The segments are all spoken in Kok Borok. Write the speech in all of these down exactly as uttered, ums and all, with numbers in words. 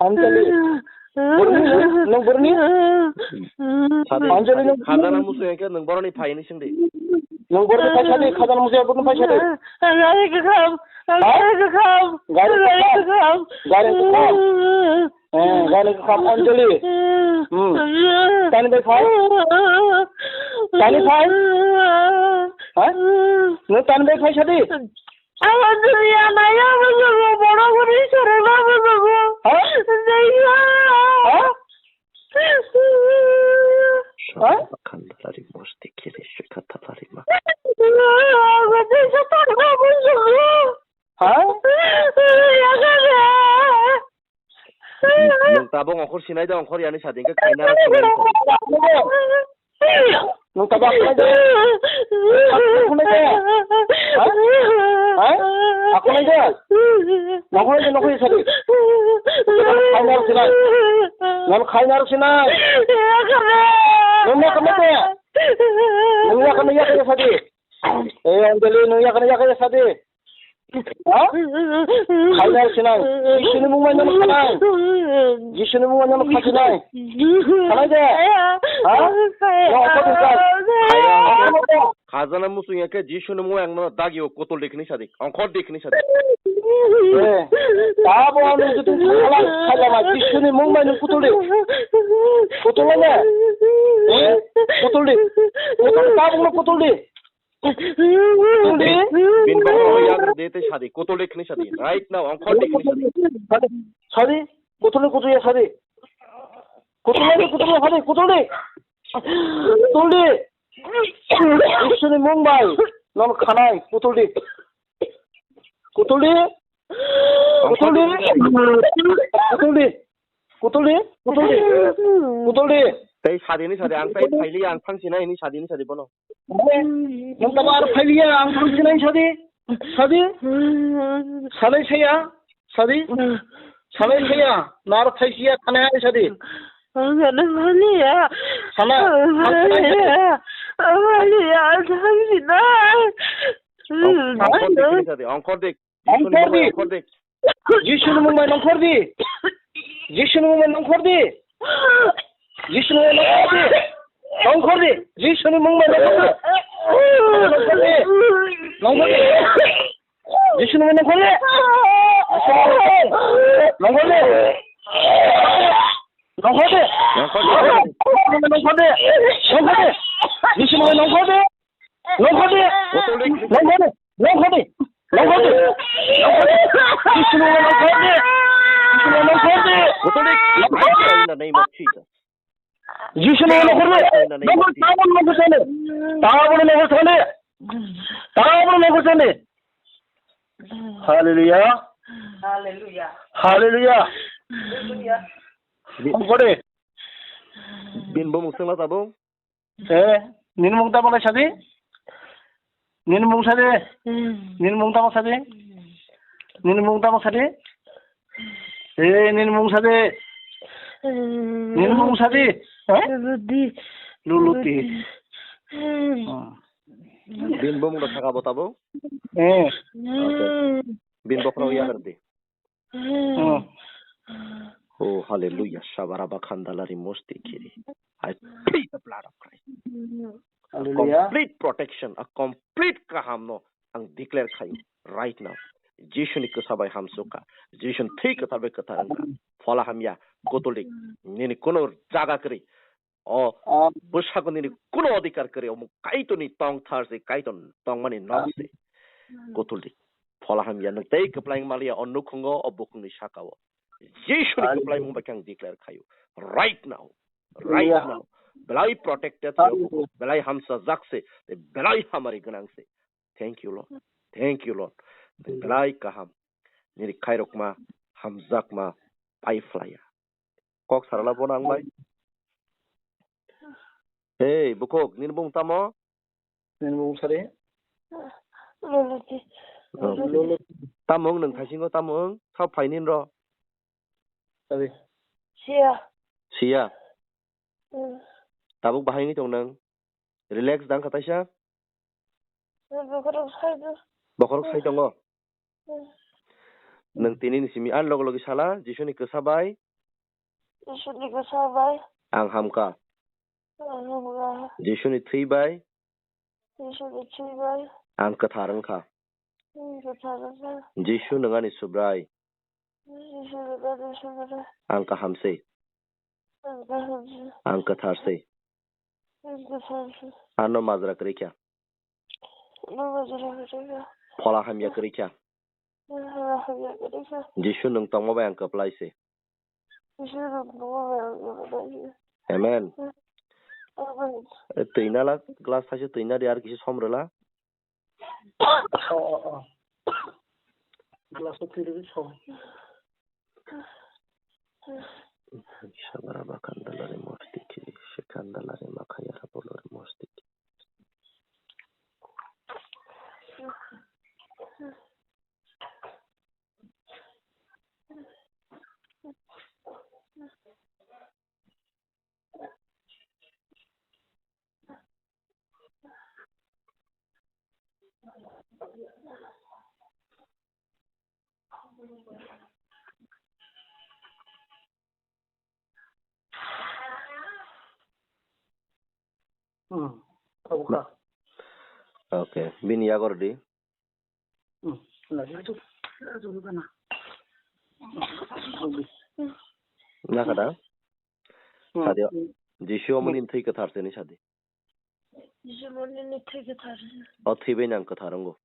Ankali. Boroni, nwng boroni? Sadi, Anjali, sadi, nwng khajana musu ya khe nwng boroni phai ni singdi. Nwng boroni phai sadi, khajana musu ya boroni phai sadi. Gari kwkham, ha? Gari kwkham, gari kwkham, gari kwkham. Eh, gari kwkham, Anjali. Hmm. Tani bai phai? Tani phai? Ha? Nwng tani bai phai sadi? Ang Anjali anaya bwskango borok hwnwi swrwngna bwskango. Ha? Jaiya. Ha? Ha? Khandalari mosti kiri shikha talari ma. Ang Anjali swrwngna bwskango. Ha? Yakana. Nwng tabuk ongkhor sinai da, ongkhor yani sadi, hwnkhe khaina rok sinai da. Nwng tabuk akhunai da? Akhunai da? Ha? Ha? Akhunai da? Nokhunai da, nokhunai sadi. Khaina rok sinai. Nwng khaina rok sinai. Nwng ma kama da? Nwng yakana yakaya sadi. Eh, Anjali, nwng yakana yakaya sadi. Ha? Khaina sinai. Jisuni mung bai nono khanai. Jisuni mung bai nono khasinai. Khanai de? Ha? No, khasinai. Khajana musu ya khe Jisuni mung ang no dagi o kotol de khini sadi. Ongkhor de khini sadi. Eh, tabo ang nung jutu khala khala ma Jisuni mung bai nung kotol de. Kotol de. Eh? Kotol de. Kotol de, tabo no kotol de. Kotol de. Bin bokro yagar de te sadi, kotol de khini sadi. Right now, ongkhor de khini sadi. Sadi, kotol de, kotol ya sadi. Kotol de, kotol ya sadi, kotol de. Kotol de. Jisuni mung bai nono khanai, kotol de. Kotol de. Kotol de. Kotol de. Kotol de. Kotol de. Kotol de. Tei sadi ni sadi, ang tei phailiya, ang thangsinai ni sadi ni sadi bono. Nwng tamo aro phailiya, ang thangsinai sadi. Sadi. Salai saya. Sadi. Salai saya. Nar thaisiya, thane hai sadi. Ang sana phailiya. Sana. Phailiya. Phailiya, ang thangsinai. Ongkhor de khini sadi, ongkhor de. Jisuni mung bai nongkhor di. Jisuni mung bai nongkhor di. Jisuni mung bai nongkhor di. Jisuni mung bai nongkhor di. Nongkhor di. Jisuni mung bai nongkhor di. Nongkhor di. Nongkhor di. Jisuni mung bai nongkhor di. Nongkhor di. Nongkhor di. Nongkhor di. Nongkhor di. Nongkhor di. Jisuni mung bai nongkhor di. Nongkhor di. Kotol de. Nongkhor di. Nongkhor di. Nongkhor di. Nongkhor di. Jisuni mung bai nongkhor di. Jisuni mung bai nongkhor di. Kotol de. Nongkhor di. In the name of Jesus. Jisuni mung bai nongkhor di. In the name of Jesus. Nongkhor di. Tabuk nongkhor sadi. Tabuk nongkhor sadi. Tabuk nongkhor sadi. Hallelujah. Hallelujah. Hallelujah. Hallelujah. Nongkhor di. Bin bo musang la tabuk. Eh, nini mung tamo lai sadi? Nini mung sadi? Hmm. Nini mung tamo sadi? Hmm. Nini mung tamo sadi? Eh, nini mung sadi? Hmm. Nini mung sadi? Eh? Luluti. Luluti. Luluti. Hmm. Hmm. Bin bo mung da thaka bo tabo? Eh. Hmm. Bin bokra ya gardi. Oh. Oh, hallelujah. Shabaraba khandalari mosti kiri. I plead the blood of Christ. Hallelujah. Complete protection, a complete kaham no ang declare khayo right now. Jisuni kwsa bai hamsukha. Jisuni thwi kwthar bai kwthar wngkha. Phola hamya, Katolik, nini kuno jaga kwrwi. O, ah, bwsakni kunu odhikar kwrwi, omo Kaitorni tong thar se, Kaitor tongmani nok se. Ah. Kotoldi. Phola hamya nwng tei kwplaimung maliya o nukhungo, o bukhukni sakao. Jisuni, hallelujah, kwplaimung bai khe ang declare khaio. Right now. Right, hallelujah, now. Belai protected, hallelujah, belai hamsajak se, belai hamari gwnang se. Thank you, Lord. Thank you, Lord. Belai kaham. Nini khairokma, hamjakma, pai phlaiya. Kok sarala bono ang bai. Hey, bukhuk, nini bung tamo? Nini bung sari? Luluti. Oh. Luluti. Tamo wng nwng thaisingo, tamo wng? Sao phai nini ro? Sari. Siya. Siya? Hmm. Tabuk bahai wngwi tong nwng? Relax dang kha taisa? Bokhorok sai do. Bokhorok sai tongo? Hmm. Nwng tini ni simi ani loge loge sala, Jisuni kwsa bai? Jisuni kwsa bai. Ang hamkha. Ang hamkha. Jisuni thwi bai. Jisuni thwi bai. Ang kwthar wngkha. Ang kwthar wngkha. Jisu nwng ani Subrai. Jisu nwng ani Subrai. Ang kaham se. Ang kaham se. Ang kwthar se. Ang kwthar se. Ano majra kwrwi kha. Ano majra kwrwi kha. Phola hamya kwrwi kha. Phola hamya kwrwi kha. Jisu nwng tongma bai ang kwplai se. Jisu nwng tongma bai ang kwplai se. Amen. Amen. E, twi nala, glass thaisa twi nadi ar kisa som rwla. Oh, oh, oh. Glass o twi rwdi som. Sabara bakandalari mostiki, sikandalari makayara bolori mostiki. Hmm. Tabuk kha. Okay, bini yago rwdi. Hmm. Lagi tu. Nakha da? Hmm. Sadi, Jisu omo nini thwi kwthar se hwnwi sadi. Jisu omo nini thwi kwthar se. O thwibai nang kwthar wngo.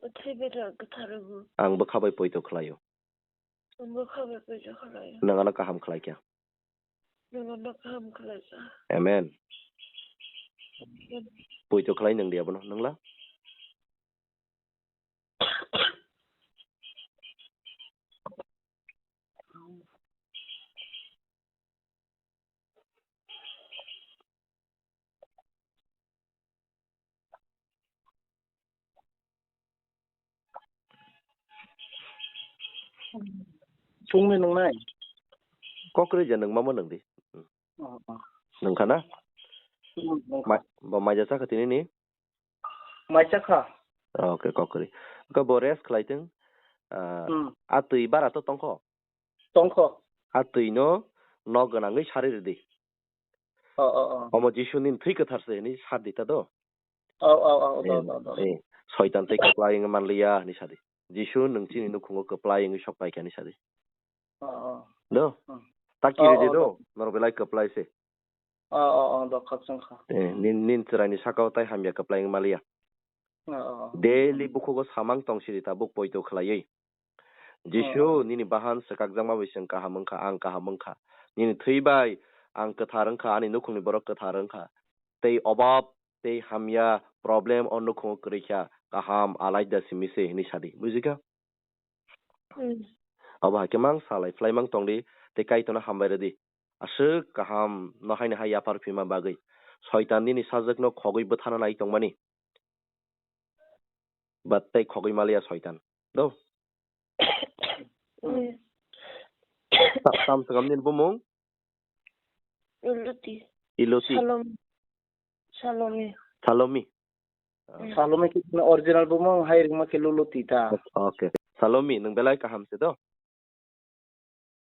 O thwibai nang kwthar wngo. Ang bwkha bai poito khlaio. Ang bwkha bai poito khlaio. Nwng ano kaham khlaikha. Nwng ano kaham khlaikha. Amen. Amen. Poito khlai nwng di abono, nwngla? Chwngno nwngnai? Kok kwrwi ja nwngmamo nwng di. Oh, oh. Nwngkha na? Hmm, nwngkha. Ma-, bo maija chakha tini ni? Mai chakha. Okay, kok kwrwi. Khe bo rest khlai thung. Ah, hmm. A twi bara to tongkho? Tongkho. A twi no nok gwnangwi sari rwdi. Oh, oh, oh. Omo Jisu nini thwi kwthar se hwnwi sa di ta do. Oh, oh, oh, eh, do, do, do. Eh, Soitan tei kwplai wngwi manliya hwnwi sa di. Jisu nwng chini nukhungo kwplai wngwi sok paikha hwnwi sa di. Oh, oh. Do? Hmm. Ta kiri di do, norok belai kwplai se. Oh, oh, oh, do, khakchang kha. Eh, nin, nin chwraini sakao tai hamya kwplai wngwi manliya. Oh, oh, oh. Daily bukhugo samang tong sidi tabuk poito khlaiwi. Jisu, oh, nini bahan swkakjakma bai chwng kaham wngkha, ang kaham wngkha. Nini thwi bai ang kwthar wngkha, ani nukhungni borok kwthar wngkha. Tei obab, tei hamya, problem o nukhungo kwrwi kha, kaham, alaida simi se hwnwi sadi. Bujikha? Hmm. Abo hai khe mang salai phlai mang tong di, tei Kaitorno hambai rw di. Aswk kaham no haino hai yaphar phima bagwi. Soitan nini sajwkno khogwi bwthana nai tongmani. Ba tei khogwi maliya Soitan. Do? Hmm. Ta-, tam swkam nini bumung? Iluti. Iluti. Salom-, Salome. Salome. Hmm. Salome khe original bumung, hai rwngma khe Luluti ta. Okay. Salome, nwng belai kaham se do?